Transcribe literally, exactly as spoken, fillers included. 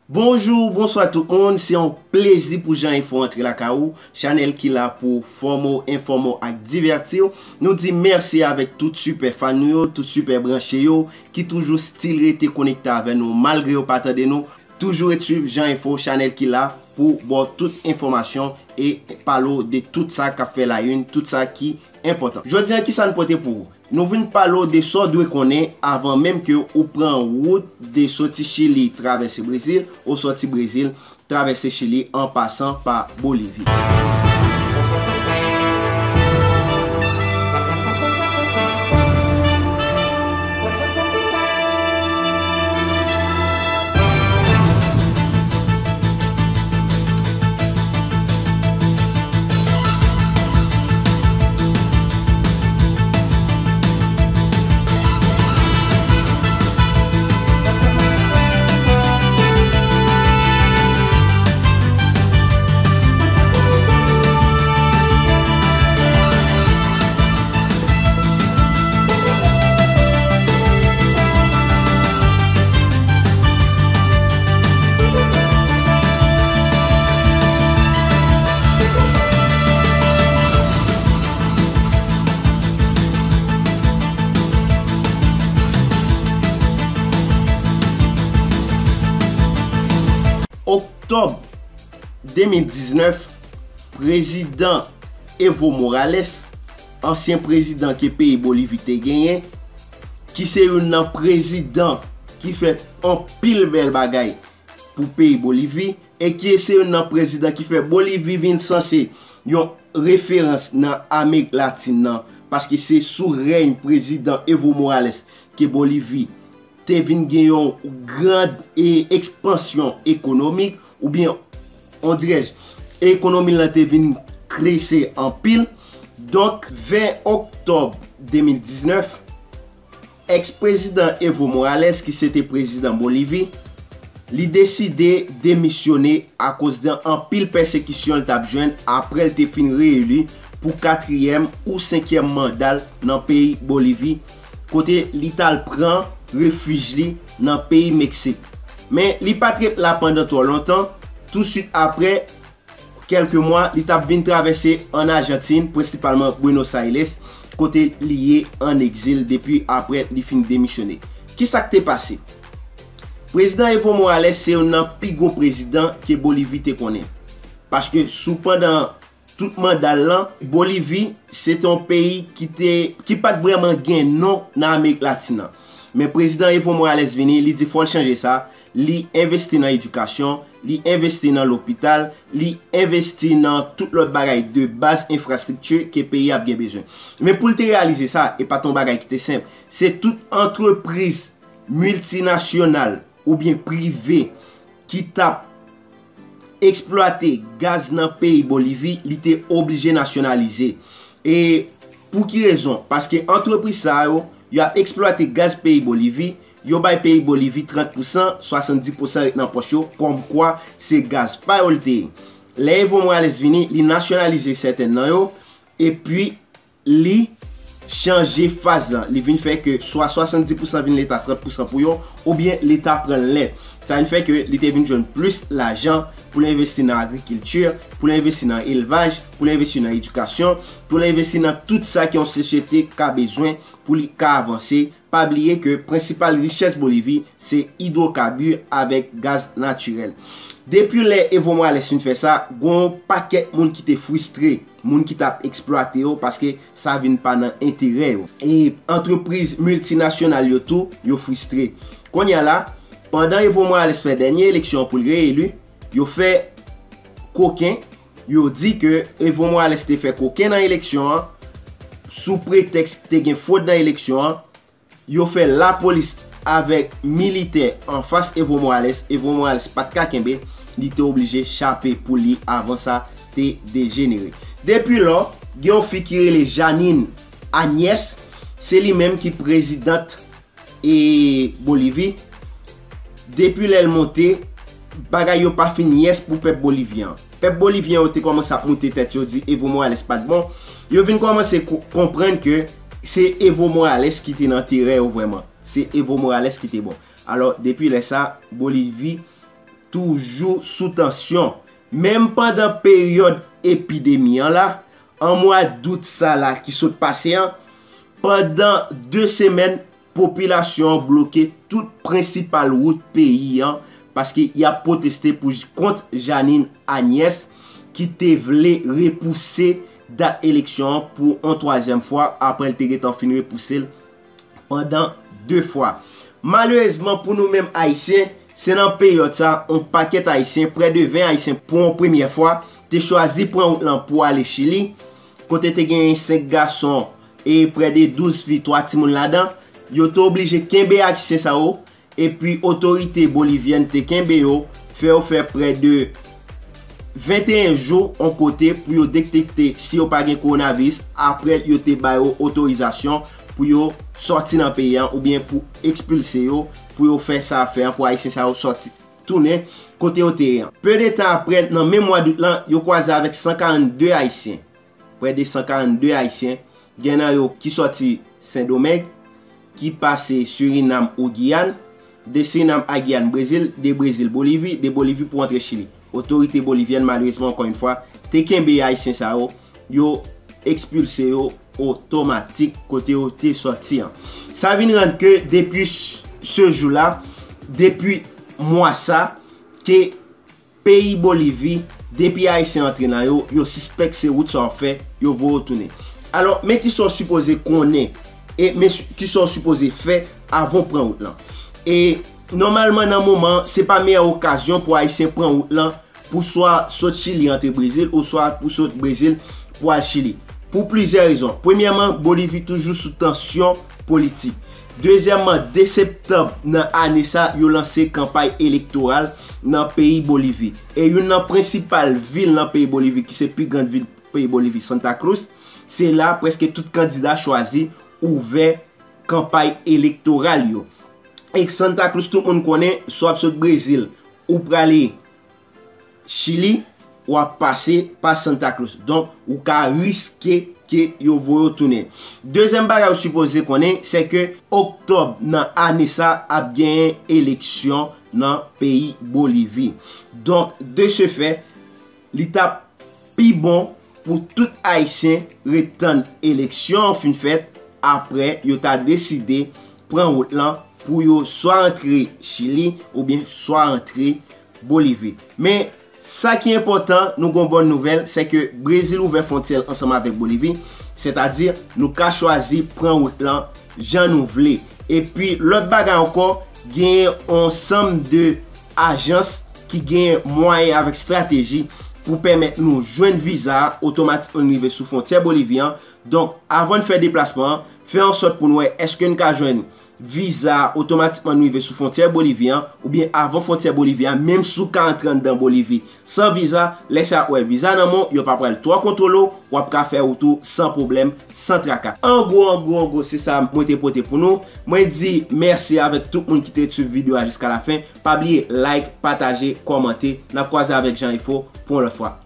Bonjou, bonswa tout moun, se yon plezi pou Jan Enfo antre lakay ou, chanèl ki la pou fòme w, enfòme w ak divèti w. Nou di mèsi avèk tout sipè fan nou yo, tout sipè branche yo, ki toujou still rete konekte avè nou malgre yo pa tande nou. Toujou ret swiv Jan Enfo, chanèl ki la pou ba w tout enfòmasyon e pale w de tout sa k ap fè la une, tout sa ki enpòtan. Jodi a, kisa n pote pou ou? Nou vin pale w de sa w dwe konnen avan menm ke ou pran wout de soti Chili travèse Brezil, ou soti Brezil travèse Chili an pasan pa Bolivi. Oktòb de mil diznèf, prezidan Evo Morales, ansyen prezidan ke peyi Bolivi te genyen, ki se youn nan prezidan ki fè anpil bèl bagay pou peyi Bolivi, e ki se youn nan prezidan ki fè Bolivi vin sanse yon referans nan Amerik Latin nan, paske se sou rèy prezidan Evo Morales ke Bolivi te vin gen yon gran, e, ekspansyon ekonomik, oubyen, on dirèj, ekonomi lan te vin krese anpil. Donk, ven oktòb de mil diznèf, èks-prezidan Evo Morales, ki se te prezidan Bolivi, li deside demisyone akoz de anpil pèsekisyon l t ap jwenn apre l te fin reyeli pou katriyèm ou senkyèm manda l nan peyi Bolivi, kote li t al pran refij li nan peyi Meksik. Men li pa t ret la pandan twò lontan, touswit apre kèlke mwa, li t ap vin travèse ann Ajantin, prensipalman Buenos Aires, kote li ye ann egzil depi apre li fin demisyone. Kisa k te pase? Prezidan Evo Morales se youn nan pi gwo prezidan ke Bolivi te konnen. Paske sou pandan tout manda l lan, Bolivi se te yon peyi ki te, ki pa t vrèman gen non nan Amerik Latin nan. Men prezidan Evo Morales vini, li di fò l chanje sa, li envesti nan edikasyon, li envesti nan lopital, li envesti nan tout lòt bagay de baz, enfrastrikti ke peyi a ap gen bezwen. Men pou l te reyalize sa, e pa t yon bagay ki te senp. Se tout antrepriz miltinasyonal oubyen prive ki t ap eksplwate gaz nan peyi Bolivi, li te oblije nasyonalize. E pou ki rezon? Paske antrepriz sa yo, y ap eksplwate gaz peyi Bolivi, yo bay peyi Bolivi trant pousan, swasanndis pousan ret nan pòch yo, kòmkwa se gaz pa yo l te ye. Lè Evo Morales vini, li nasyonalize sèten nan yo, epi li chanje faz lan. Li vin fè ke swa swasanndis pousan vin Leta, trant pousan pou yo, oubyen Leta pran l nèt. Sa vin fè ke li te vin jwenn plis lajan pou l envesti nan agrikilti, pou l envesti nan elvaj, pou l envesti nan edikasyon, pou l envesti nan tout sa ke yon sosyete ka bezwen pou li ka avanse. Pa bliye ke prensipal richès Bolivi se idwokabi avèk gaz natirèl. Depi lè Evo Morales fin fè sa, gen yon pakèt moun ki te fristre, moun ki t ap eksplwate yo, paske sa vin pa nan enterè yo. E antrepriz miltinasyonal yo tou, yo fristre. Kounye a la, pandan Evo Morales fè dènye eleksyon pou l reyeli, yo fè koken, yo di ke Evo Morales te fè koken nan eleksyon an, sou pretèks te gen fwod nan eleksyon an, yo fè lapolis avèk militè anfas Evo Morales. Evo Morales pa t ka kenbe, li te oblije chape pou li avan sa te dejenere. Depi lò, gen yon fi ki rele Jeanine Agnès, se li menm ki prezidant e Bolivi. Depi lè l monte, bagay yo pa fin yès pou pèp bolivyen an. Pèp bolivyen yo te kòmanse ap moute tèt yo, di Evo Morales pa t bon. Yo vin kòmanse ko-, konprann ke se Evo Morales ki te nan terè yo vrèman. Se Evo Morales ki te bon. Alò, depi lè sa, Bolivi toujou sou tansyon. Menm pandan peryòd epidemi an la, an mwa dout sa la ki sot pase an, pandan de semèn, popilasyon an bloke tout prensipal wout peyi an, paske y ap pwoteste pou, kont Jeanine Agnès, ki te vle repouse dat eleksyon an pou yon twazyèm fwa, apre l te gentan fin repouse l pandan de fwa. Malerezman pou nou menm Ayisyen, se nan peryòd sa, yon pakèt Ayisyen, prè de ven Ayisyen pou yon premyè fwa, te chwazi pran wout lan pou ale Chili, kote te genyen senk gason e prè de douz fi, twa timoun ladan. Yo te oblije kenbe Ayisyen sa yo, epi otorite bolivyèn te kenbe yo, fè yo fè prè de venteyen jou yon kote pou yo detekte si yo pa gen kowonaviris, apre yo te ba yo otorizasyon pou yo sòti nan peyi an oubyen pou ekspilse yo, pou yo fè sa fè an, pou Ayisyen sa yo sòti, tounen kote yo te ye an. Pe de tan apre, nan menm mwa dout lan, yo kwaze avèk san karannde Ayisyen. Prè de san karannde Ayisyen, gen nan yo ki sòti Sendomeng, ki pase Sirinam ou Giyàn, de Sirinam a Giyàn Brezil, de Brezil Bolivi, de Bolivi pou antre Chili. Otorite bolivyèn, malerezman, ankò yon fwa, te kenbe Ayisyen sa yo, yo ekspilse yo otomatik kote yo te sòti an. Sa vin rann ke depi s-, se jou la, depi mwa sa, ke peyi Bolivi, depi Ayisyen antre nan yo, yo sispèk se wout sa w ap fè, yo voye w tounen. Alò, men kisa w sipoze konnen, e men s-, kisa w sipoze fè avan w pran wout lan. E nòmalman, nan moman an, se pa meyè okazyon pou Ayisyen pran wout lan, pou swa sot Chili antre Brezil, ou swa pou sot Brezil pou al Chili. Pou plizyè rezon. Premyèman, Bolivi toujou sou tansyon politik. Dezyèmman, de septanm nan ane sa, yo lanse kanpay elektoral nan peyi Bolivi. E youn nan prensipal vil nan peyi Bolivi, ki se pi grann vil peyi Bolivi, Santa Cruz, se la prèske tout kandida chwazi ouvè kanpay elektoral yo. E Santa Cruz, tout moun konnen, si w ap sot Brezil, ou prale Chili, w ap pase pa Santa Cruz. Donk, ou ka riske ke yo voye w tounen. Dezyèm bagay ou sipoze konnen, se ke oktòb nan ane sa ap genyen eleksyon nan peyi Bolivi. Donk, de ce fait, li t ap pi bon pou tout Ayisyen ret tann eleksyon an fin fèt, apre yo ta deside pran wout lan pou yo swa antre Chili oubyen swa antre Bolivi. Men, sa ki enpòtan, nou gon bòn nouvèl, se ke Brezil ouvè fwontyè l ansanm avèk Bolivi, sètadi nou ka chwazi pran wout lan jan nou vle. Epi, lòt bagay ankò, genyen yon sanm de ajans ki genyen mwayen avèk estrateji pou pèmèt nou jwenn viza a otomatikman n rive sou fwontyè Bolivi an. Donk, avan n fè deplasman an, fè an sòt pou n wè èske n ka jwenn viza a otomatikman n rive sou fwontyè Bolivi an, oubyen avan fwontyè Bolivi an, menm si w ka antre anndan Bolivi san viza, lè sa y ap wè viza nan men w, yo pa pral twò kontwole w, w ap ka fè wout ou san pwoblèm, san traka. An gwo, an gwo, an gwo, se sa mwen te pote pou nou. Mwen di mèsi avèk tout moun ki te swiv videyo a jiska lafen. Pa bliye like, pataje, kòmante. N ap kwaze avèk Jean Info pou yon lòt fwa.